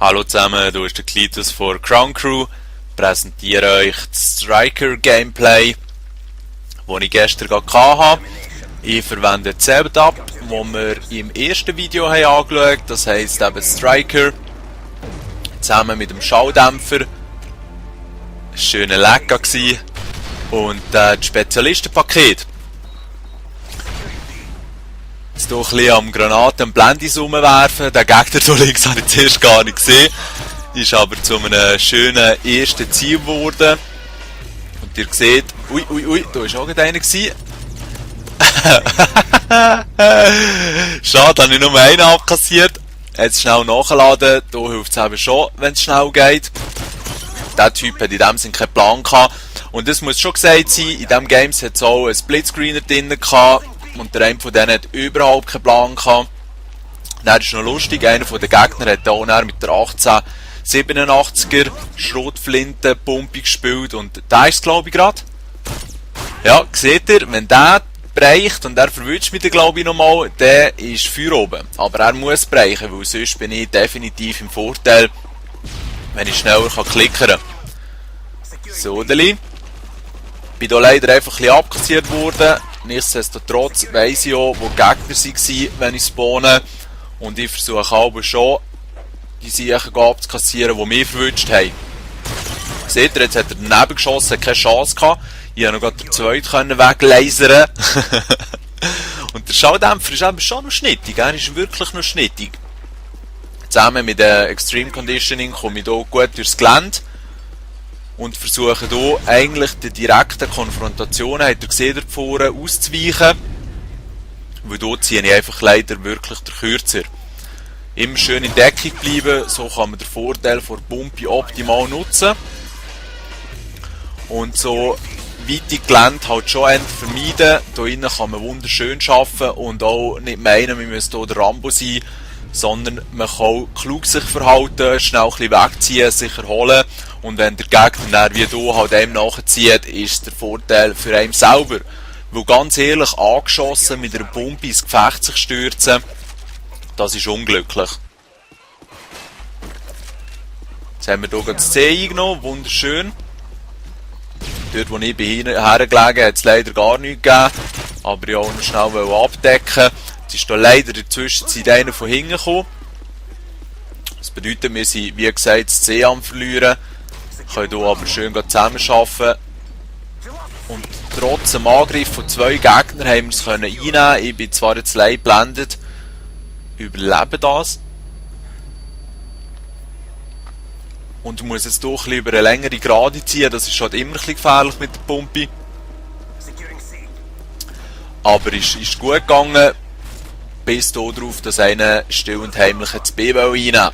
Hallo zusammen, hier ist der Klitus von Crown Crew. Ich präsentiere euch das Striker Gameplay, das ich gestern hatte. Ich verwende das Setup, das wir im ersten Video angeschaut haben, das heisst eben Striker, zusammen mit dem Schalldämpfer. Ein schöner Lecker gewesen. Und das Spezialistenpaket. Jetzt hier ein bisschen am Granaten- und Blendis rumwerfen. Den Gegner hier links habe ich zuerst gar nicht gesehen. Ist aber zu einem schönen ersten Ziel geworden. Und ihr seht, ui, da war auch einer gewesen. Schade, habe ich nur einen abkassiert. Jetzt schnell nachladen. Hier hilft es eben schon, wenn es schnell geht. Der Typ hat in dem Sinne keinen Plan gehabt. Und das muss schon gesagt sein, in diesem Game hat es auch einen Splitscreener drin gehabt. Und der eine von denen hat überhaupt keinen Plan gehabt. Dann ist noch lustig, einer von den Gegnern hat auch mit der 1887er Schrotflintenpumpe gespielt. Und da ist es, glaube ich, gerade. Ja, seht ihr, wenn der breicht und er verwünscht mich, glaube ich, nochmal, der ist Feuer oben. Aber er muss brechen, weil sonst bin ich definitiv im Vorteil, wenn ich schneller klicken kann. So, Deli. Bin hier leider einfach ein bisschen abkassiert worden. Nichtsdestotrotz weiss ich auch, wo die Gegner waren, wenn ich spawne. Und ich versuche aber schon, die Sachen abzukassieren, die mich verwünscht haben. Seht ihr, jetzt hat er daneben geschossen, hat keine Chance gehabt. Ich konnte noch gerade den zweiten weglasern. Und der Schalldämpfer ist eben schon noch schnittig. Er ist wirklich noch schnittig. Zusammen mit der Extreme Conditioning komme ich hier gut durchs Gelände. Und versuche hier eigentlich der direkten Konfrontation, habt ihr gesehen, da vorne auszuweichen. Weil hier ziehe ich einfach leider wirklich den Kürzer. Immer schön in Deckung bleiben, so kann man den Vorteil von der Pumpe optimal nutzen. Und so weite Gelände halt schon vermeiden. Hier innen kann man wunderschön arbeiten und auch nicht meinen, wir müssen hier der Rambo sein, sondern man kann klug sich verhalten, schnell ein bisschen wegziehen, sich erholen. Und wenn der Gegner dann wie du halt einem nachzieht, ist der Vorteil für einen selber. Weil ganz ehrlich, angeschossen mit einer Pumpe ins Gefecht sich stürzen, das ist unglücklich. Jetzt haben wir hier das C eingenommen, wunderschön. Dort wo ich hergelegen hat es leider gar nichts gegeben, aber ich wollte auch noch schnell abdecken. Jetzt ist da leider in der Zwischenzeit einer von hinten gekommen. Das bedeutet, wir sind wie gesagt das C am verlieren. Können hier aber schön zusammenarbeiten. Und trotz dem Angriff von 2 Gegnern haben wir es einnehmen. Ich bin zwar jetzt leicht geblendet, überlebe das. Und muss jetzt doch ein über eine längere Gerade ziehen. Das ist halt immer ein bisschen gefährlich mit der Pumpe. Aber es ist gut gegangen, bis darauf, dass einer still und heimlich ins B reinnehmen.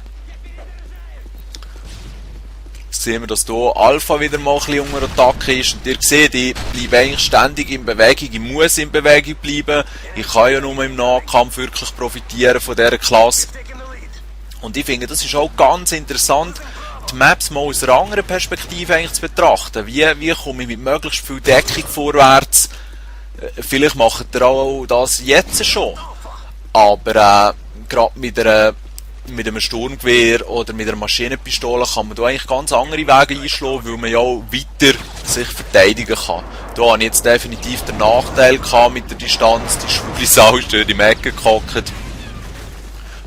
Jetzt sehen wir, dass hier Alpha wieder mal ein bisschen unter Attacke ist. Und ihr seht, ich bleibe eigentlich ständig in Bewegung. Ich muss in Bewegung bleiben. Ich kann ja nur im Nahkampf wirklich profitieren von dieser Klasse. Und ich finde, das ist auch ganz interessant, die Maps mal aus einer anderen Perspektive eigentlich zu betrachten. Wie komme ich mit möglichst viel Deckung vorwärts? Vielleicht macht ihr auch das jetzt schon. Aber gerade mit einem Sturmgewehr oder mit einer Maschinenpistole kann man da eigentlich ganz andere Wege einschlagen, weil man ja auch weiter sich verteidigen kann. Da hatte ich jetzt definitiv den Nachteil mit der Distanz. Die schwule Sau ist durch die Ecke gehockt.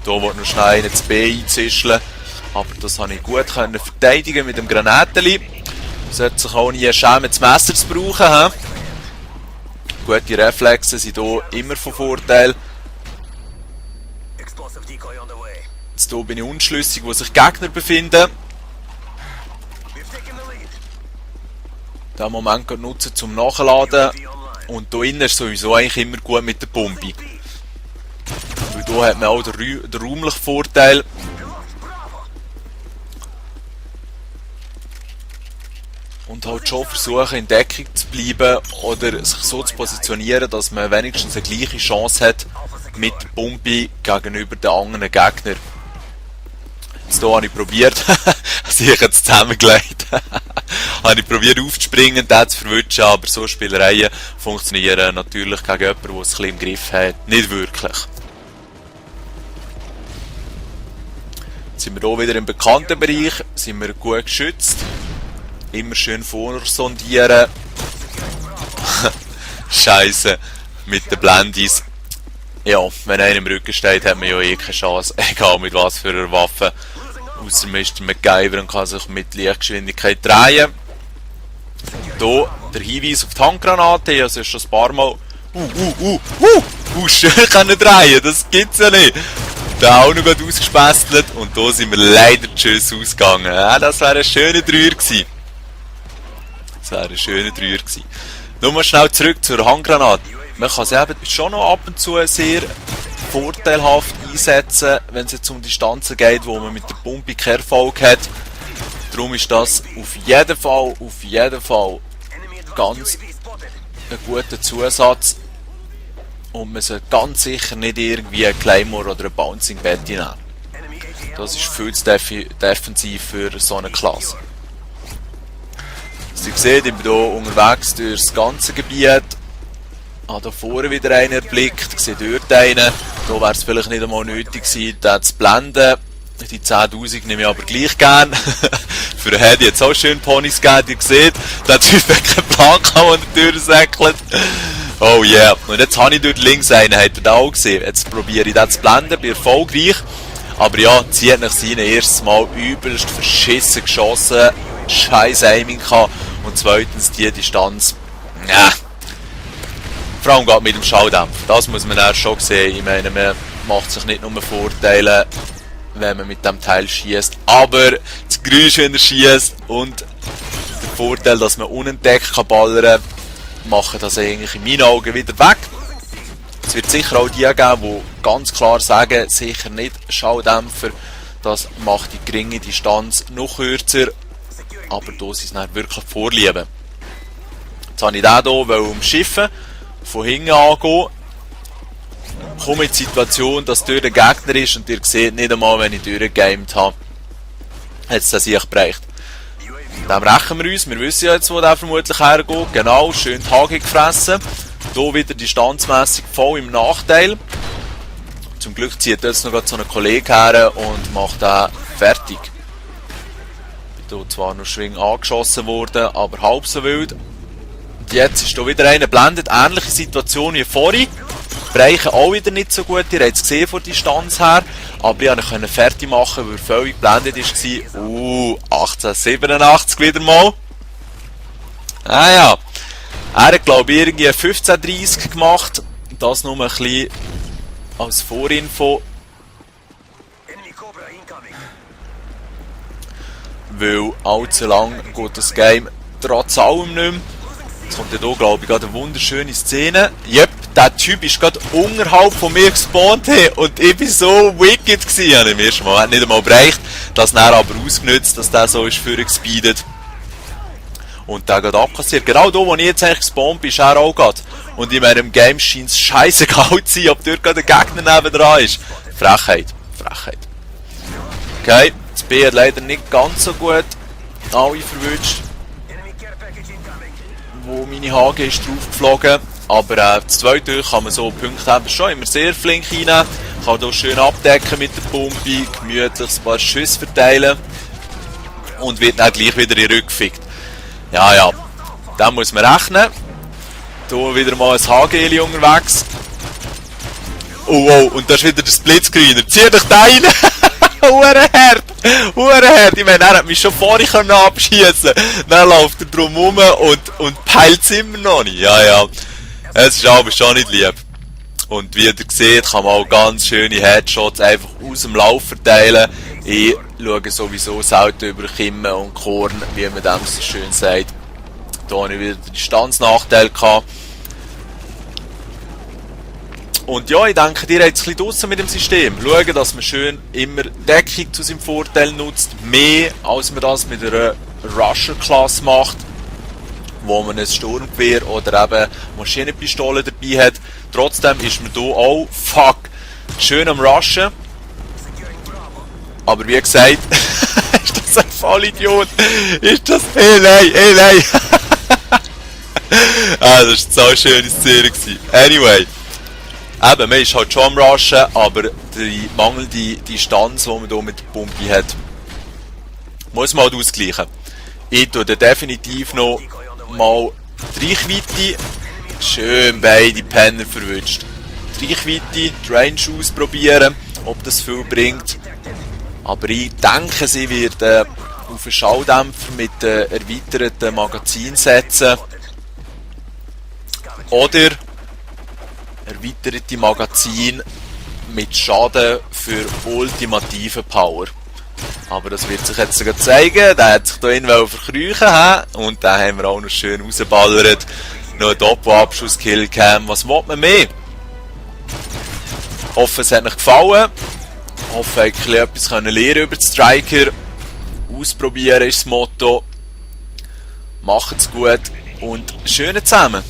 Da wollte noch schnell ins B einzischeln. Aber das konnte ich gut verteidigen mit dem Granateli. Sollte sich auch nie schämen, das Messer zu brauchen. Gute Reflexe sind hier immer von Vorteil. Jetzt hier bin ich unschlüssig, wo sich Gegner befinden. Den Moment nutzen zum Nachladen. Und hier innen ist sowieso eigentlich immer gut mit der Pumpe. Weil hier hat man auch den räumlichen Vorteil. Und halt schon versuchen, in Deckung zu bleiben oder sich so zu positionieren, dass man wenigstens eine gleiche Chance hat mit der Pumpe gegenüber den anderen Gegnern. Jetzt hier habe ich probiert, also ich jetzt zusammengelegt, habe ich probiert aufzuspringen, den zu verwünschen, aber so Spielereien funktionieren natürlich gegen jemanden, der es ein bisschen im Griff hat, nicht wirklich. Sind wir hier wieder im bekannten Bereich, sind wir gut geschützt. Immer schön vorsondieren. Scheiße, mit den Blendis. Ja, wenn einer im Rücken steht, hat man ja eh keine Chance, egal mit was für einer Waffe. Ausser man ist der MacGyver und kann sich mit Lichtgeschwindigkeit drehen. Hier der Hinweis auf die Handgranate, ich habe es schon ein paar Mal schön können drehen, das gibt's ja nicht. Da auch noch gut ausgespästelt und da sind wir leider tschüss ausgegangen. Ja, das wäre ein schöner Dreier gewesen. Nur mal schnell zurück zur Handgranate. Man kann sie eben schon noch ab und zu sehr vorteilhaft einsetzen, wenn es jetzt um Distanzen geht, wo man mit der Pumpe keinen Erfolg hat. Darum ist das auf jeden Fall ganz ein guter Zusatz. Und man sollte ganz sicher nicht irgendwie ein Claymore oder ein Bouncing Betty nehmen. Das ist viel zu defensiv für so eine Klasse. Wie ihr seht, ich bin hier unterwegs durch das ganze Gebiet. Habe hier vorne wieder einen erblickt, ich sehe dort einen. Da wäre es vielleicht nicht einmal nötig gewesen, den zu blenden. Die 10'000 nehme ich aber gleich gern. Für den hätte ich jetzt auch schön Ponys gegeben, ihr seht. Der Typ hat keinen Plan gehabt, der durchsäckelt. Oh yeah. Und jetzt habe ich dort links einen, habt ihr den auch gesehen. Jetzt probiere ich den zu blenden, bin erfolgreich. Aber ja, zieht nach seinem erstes Mal übelst verschissen geschossen. Scheiß Aiming gehabt. Und zweitens die Distanz. Ja. Vor allem gerade mit dem Schalldämpfer. Das muss man erst schon sehen. Ich meine, man macht sich nicht nur Vorteile, wenn man mit dem Teil schießt, aber das Geräusch, wenn er schießt und der Vorteil, dass man unentdeckt kann ballern, machen das eigentlich in meinen Augen wieder weg. Es wird sicher auch die geben, die ganz klar sagen, sicher nicht Schalldämpfer, das macht die geringe Distanz noch kürzer, aber da sind es dann wirklich Vorlieben. Jetzt habe ich den hier umschiffen, von hinten angehen. Komme in die Situation, dass dort ein Gegner ist und ihr seht nicht einmal, wenn ich durchgegamed habe, hat es das sich gebracht. Dann rächen wir uns, wir wissen ja jetzt, wo der vermutlich hergeht. Genau, schön die Hage gefressen. Hier wieder distanzmässig voll im Nachteil. Zum Glück zieht jetzt noch so ein Kollege her und macht den fertig. Ich bin hier zwar noch schwing angeschossen worden, aber halb so wild. Und jetzt ist hier wieder einer blendet, ähnliche Situation wie vorhin. Bereiche auch wieder nicht so gut, ihr habt es gesehen von der Distanz her, aber ich konnte ihn fertig machen, weil er völlig geblendet war. 1887 wieder mal. Ah ja, er hat glaube ich irgendwie 15:30 gemacht, das nur ein bisschen als Vorinfo. Weil allzu lang geht das Game trotz allem nicht mehr. Jetzt kommt ja hier, glaube ich, gerade eine wunderschöne Szene. Yep, der Typ ist gerade unterhalb von mir gespawnt und ich war so wicked gewesen. Ja, im ersten Moment nicht einmal bereicht, das dann aber ausgenutzt, dass der so ist vorgespeedet. Und der geht abkassiert. Genau da, wo ich jetzt eigentlich gespawnt bin, ist er auch gerade. Und in meinem Game scheint es scheißegal zu sein, ob dort gerade ein Gegner nebendran ist. Frechheit. Okay, das B hat leider nicht ganz so gut alle verwünscht, wo meine Hage ist draufgeflogen. Aber das zweite kann man so Punkte haben schon immer sehr flink reinnehmen. Kann hier schön abdecken mit der Pumpe, gemütlich ein paar Schüsse verteilen und wird dann gleich wieder in den Rücken gefickt. Ja, dann muss man rechnen. Hier wieder mal ein HGL unterwegs. Oh, und da ist wieder der Splitscreener. Zieh dich da rein! Hurenherd! Ich meine, er hat mich schon vorhin abschießen. Dann läuft er drum rum und peilt es immer noch nicht. Ja. Es ist aber schon nicht lieb. Und wie ihr seht, kann man auch ganz schöne Headshots einfach aus dem Lauf verteilen. Ich schaue sowieso selten über Kimme und Korn, wie man dem so schön sagt. Da habe ich wieder den Distanznachteil gehabt. Und ja, ich denke, ihr habt es ein bisschen draussen mit dem System. Schauen, dass man schön immer Deckung zu seinem Vorteil nutzt. Mehr, als man das mit einer Rusher-Klasse macht, wo man ein Sturmgewehr oder eben Maschinenpistole dabei hat. Trotzdem ist man hier auch, schön am Rushen. Aber wie gesagt, ist das ein Vollidiot? Ist das... Nein! Das war so eine schöne Szene. Anyway. Eben, man ist halt schon am Rushen, aber der die mangelnde Distanz, die man hier mit der Pumpe hat. Muss man halt ausgleichen. Ich tue dann definitiv noch mal die Reichweite. Schön beide Penner verwünscht. Die Reichweite, die Range ausprobieren, ob das viel bringt. Aber ich denke, sie wird auf einen Schalldämpfer mit erweiterten Magazin setzen. Oder erweiterte Magazin mit Schaden für ultimative Power. Aber das wird sich jetzt sogar zeigen. Der hat sich da irgendwo verkrüchen. Und den haben wir auch noch schön rausgeballert. Noch ein Doppelabschuss-Killcam. Was will man mehr? Ich hoffe, es hat euch gefallen. Ich hoffe, ich konnte etwas lernen über den Striker. Ausprobieren ist das Motto. Macht's gut und schönen zusammen.